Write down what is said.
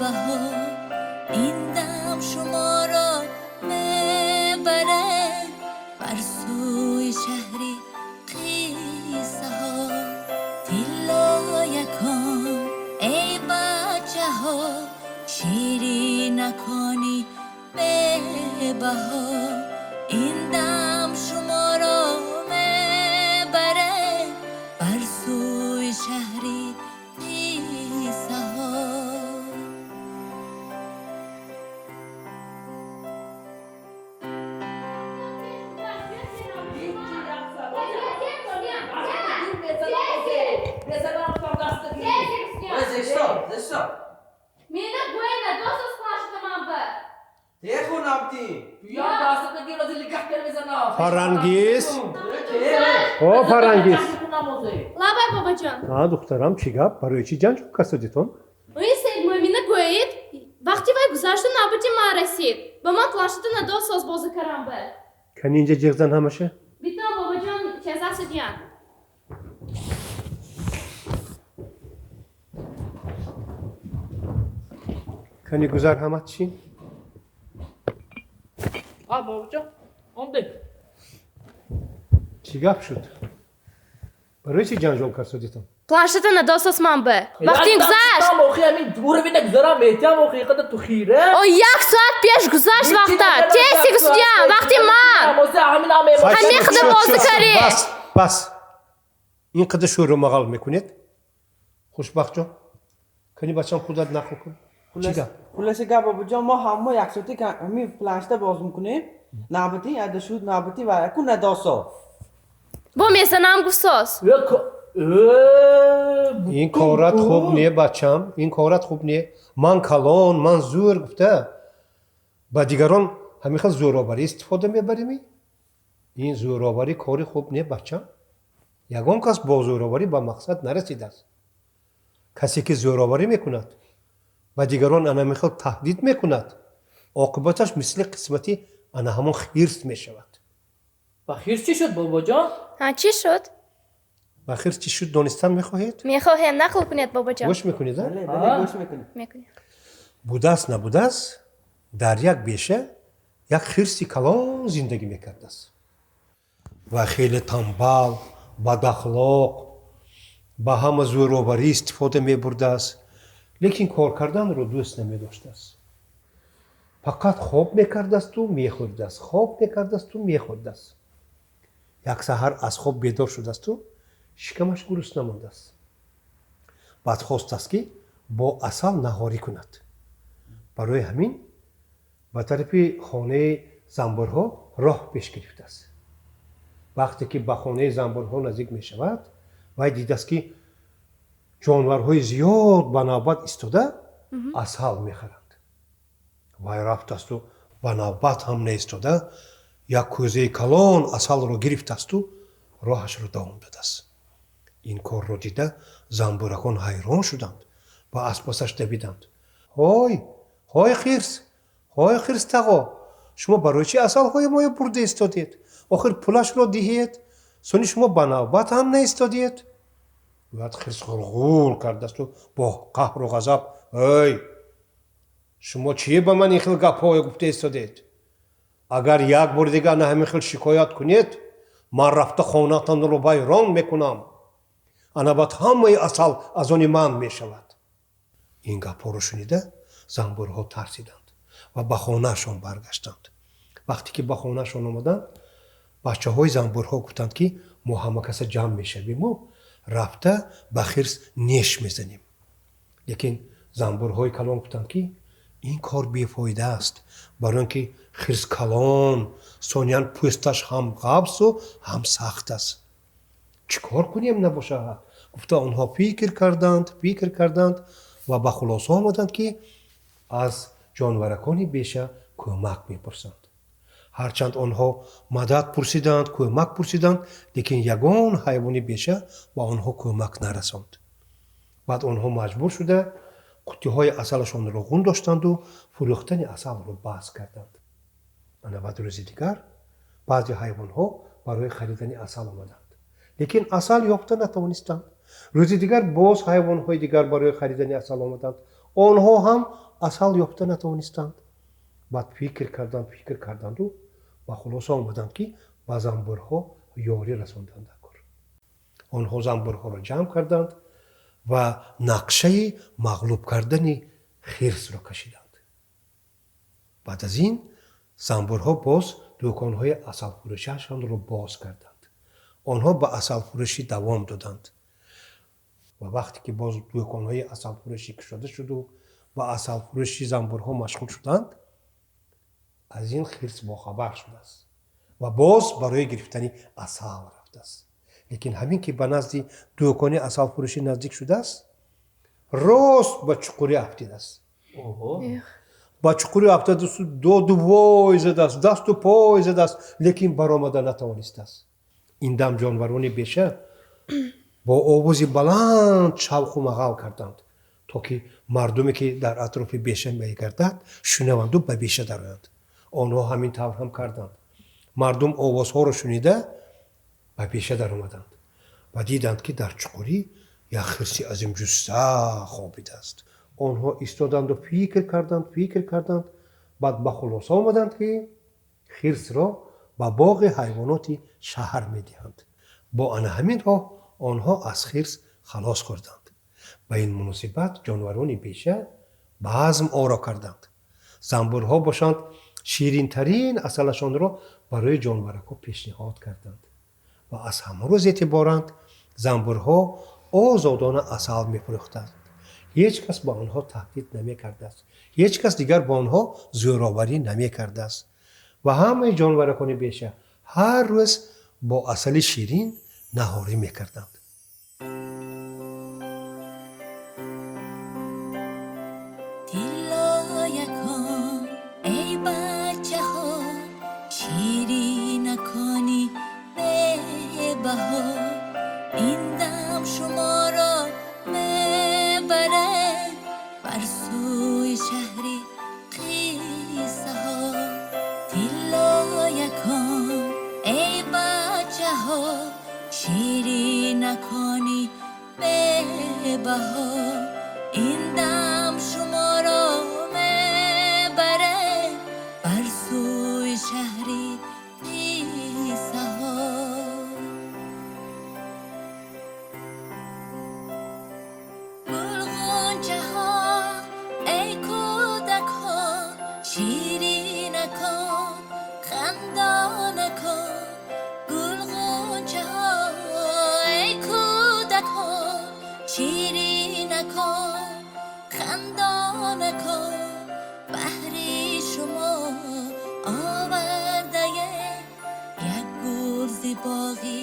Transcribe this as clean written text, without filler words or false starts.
Бебаҳо. Ин дам шуморо мебарад бар сӯи шаҳри қиссаҳо. Тиллоякон, эй бачаҳо, ширинакони бебаҳо. Ин дам шуморо мебарад бар сӯи шаҳри қиссаҳо. Мена гӯена досос планшетаман ба. Фарангиз, о Фарангиз. Лабай, бобаҷон. А, духтарам, чӣ гап? Барои чӣ ҷанҷол касодитон? Ой, Саид Муъмина гӯед, вақти вай гузашту навбати ман расид. Ба ман планшета надосоз бозӣ карам ба. Кани инҷа ҷеғ зан ҳамаша. Битон, бобаҷон, чаза судиян. Кани гузар ҳамат чӣ? А, бобаҷон, омдем. Чӣ гап шуд? Барои чӣ ҷанҷол касодитон? Планшета надосоз ман ба. Вақти гузашт. О, як соат пеш гузашт вақта. Теси гузудиян, вақти ман. Ҳамин қадар бозӣ карӣ. Бас, бас. Ин қадар шӯру мағал мекунед? Хушбахтҷон, кани бачам, худат нақл кун. Чӣ гап? Хулоса гап, бобоҷон, мо ҳама яксоати ҳамин планшета боз мекунем, навбати ада шуд, навбати ва яку надосо. Бо мезанам гуфтсоз. Ин корат хуб не, бачам, ин корат хуб не. Ман калон, ман зӯр гуфта ба дигарон ҳамин хел зӯроварӣ истифода мебаримӣ? Ин зӯроварӣ кори хуб не, бачам. Ягон кас бо зӯроварӣ ба мақсад нарасидааст. Касе ки зӯроварӣ мекунад, ба дигарон ана хел таҳдид мекунад, оқибаташ мисли қисмати ана ҳамон хирс мешавад. Ба хирс чӣ шуд, бобоҷон? Ҳа, чӣ шуд? Ба хирс чӣ шуд, донистан мехоҳед? Мехоҳем, нақл кунед, бобоҷон. Гӯш мекунед, а? Бале, бале, гӯш мекунем. Мекунем. Будааст, набудааст, дар як беша як хирси калон зиндагӣ мекардааст ва хеле тамбал, бадахлоқ, ба ҳама зӯроварӣ истифода мебурдааст, лекин кор карданро дӯст намедоштааст. Фақат хоб мекардасту мехӯрдааст, хоб мекардасту мехӯрдааст. Як саҳар аз хоб бедор шудасту шикамаш гурусна мондааст. Баъд хостааст, ки бо асал наҳорӣ кунад. Барои ҳамин ба тарафи хонаи занбурҳо роҳ пеш гирифтааст. Вақте ки ба хонаи занбурҳо наздик мешавад, вай дидааст, ки ҷонварҳои зиёд ба навбат истода асал мехаранд. Вай рафтасту ба навбат ҳам наистода, як кӯзаи калон асалро гирифтасту роҳашро давом додааст. Ин корро дида, занбуракон ҳайрон шуданд ва аз пасаш давиданд: «Ҳой, ҳой, хирс, ҳой, хирс тағо, шумо барои чӣ асалҳои моро бурда истодед? Охир пулашро диҳед, сони шумо ба навбат ҳам наистодед». Гӯяд, хирс ғулғул кардасту бо қаҳру ғазаб: «Эй, шумо чӣ ба ман ин хел гапҳое гуфта истодед? Агар як бори дига ана ҳамин хел шикоят кунед, ман рафта хонаатонро вайрон мекунам. Ана баъд ҳамаи асал аз они ман мешавад». Ин гапҳоро шунида, занбурҳо тарсиданд ва ба хонаашон баргаштанд. Вақте ки ба хонаашон омаданд, бачаҳои занбурҳо гуфтанд, ки мо ҳама каса ҷамъ мешавиму рафта ба хирс неш мезанем. Лекин занбурҳои калон гуфтанд, ки ин кор бефоида аст, барои он ки хирс калон, сониян пӯсташ ҳам ғафзу ҳам сахт аст. Чӣ кор кунем набошад, гуфта, онҳо фикр карданд, фикр карданд ва ба хулоса омаданд, ки аз ҷонваракони беша кӯмак мепурсанд. Ҳарчанд онҳо мадад пурсиданд, кӯмак пурсиданд, лекин ягон ҳайвони беша ба онҳо кӯмак нарасонд. Баъд онҳо маҷбур шуда қуттиҳои асалашонро ғун доштанду фурӯхтани асалро баҳс карданд. Ана баъд рӯзи дигар баъзе ҳайвонҳо барои харидани асал омаданд, лекин асал ёфта натавонистанд. Рӯзи дигар боз ҳайвонҳои дигар барои харидани асал омаданд. Онҳо ҳам асал ёфта натавонистанд. Баъд фикр карданд, фикр карданду ба хулоса омаданд, ки ба занбурҳо ёрӣ расонданд дар кор. Онҳо занбурҳоро ҷамъ карданд ва нақшаи мағлуб кардани хирсро кашиданд. Баъд аз ин занбурҳо боз дуконҳои асалфурӯшиашонро боз карданд. Онҳо ба асалфурӯшӣ давом доданд. Ва вақте ки боз дуконҳои асалфурӯшӣ кушода шуду ба асалфурӯши занбурҳо машғул шуданд, аз ин хирс бохабар шудааст ва боз барои гирифтани асал рафтааст. Лекин ҳамин ки ба назди дукони асалфурӯшӣ наздик шудааст, рост ба чуқурӣ афтидааст. Ба чуқурӣ афтадасту доду вой задааст, дасту пой задааст, лекин баромада натавонистааст. Ин дам ҷонварони беша бо овози баланд шавқу мағал карданд, то ки мардуме, ки дар атрофи беша мегардад, шунаванду ба беша дароянд. Онҳо ҳамин тавр ҳам карданд. Мардум овозҳоро шунида ба беша даромаданд ва диданд, ки дар чуқурӣ як хирси азимҷусса хобидааст. Онҳо истоданду фикр карданд, фикр карданд, баъд ба хулоса омаданд, ки хирсро ба боғи ҳайвоноти шаҳр медиҳанд. Бо ана ҳамин роҳ онҳо аз хирс халос хӯрданд. Ба ин муносибат ҷонварони беша базм оро карданд. Занбурҳо бошанд, ширинтарин асалашонро барои ҷонваракҳо пешниҳод карданд. Ва аз ҳамон рӯз эътиборанд занбурҳо озодона асал мефурӯхтанд. Ҳеҷ кас ба онҳо таҳдид намекардааст, ҳеҷ кас дигар ба онҳо зӯроварӣ намекардааст. Ва ҳамаи ҷонваракони беша ҳар рӯз бо асали ширин наҳорӣ мекарданд. Тиллоякон, эй бачаҳо, ширинакони бебаҳо, ин дам шуморо мебарад бар сӯи шаҳри қиссаҳо. Тиллоякон, эй бачаҳо, ширинакони бебаҳо, ин дам шуморо мебарад бар сӯи шаҳри қиссаҳо. Гулғунчаҳо, эй кӯдакҳо, ширинакон, хандонакон. Гулғунчаҳо, эй кӯдакҳо, ширинакон, хандонакон, баҳри шумо овардаем як гул зи боғи